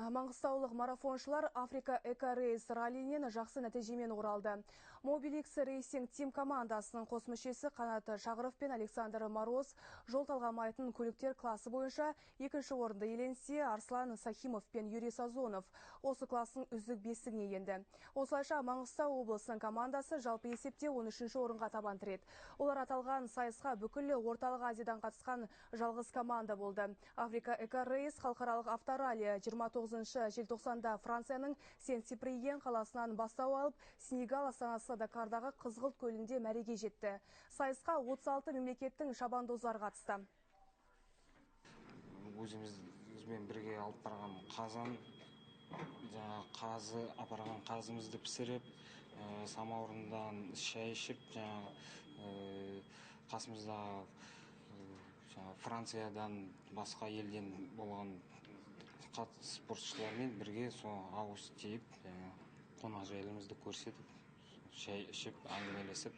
Маңғыстаулық марафоншылар Африка Эко Рейс раллинен жақсы нәтижемен оралды. Mobilix Racing Team командасының қос мүшесі Қанат Шағыров пен Александр Мороз жол талғамайтын көліктер классы бойынша екінші орынды иеленсе, Арслан Сахимов пен Юрий Сазонов осы класстың үздік бестігіне енді. Осылайша Маңғыстау облысының командасы жалпы есепте 13 орынға табан тіреді. Олар аталған сайысқа бүкіл Орталық Азиядан қатысқан жалғыз команда болды. Африка Эко Рейс халықаралық авторалли 29 желтоқсанда Францияның Сен-Сиприен қаласынан бастау алып, Сенегал астанасы Дакардағы Қызғылт көлінде мәреге жетті. Сайысқа 36 мемлекеттің шабандоздары қатысты. Өзімізбен бірге алып барған қазан, жаңағы қазы апарған қазымызды пісіріп, самаурындан шай ішіп, жаңағы қасымыздағы жаңағы Франциядан, басқа елден болған спортшылармен бірге сол ауыз тиіп, қонақжайлымызды көрсетіп, шай ішіп, әңгімелесіп.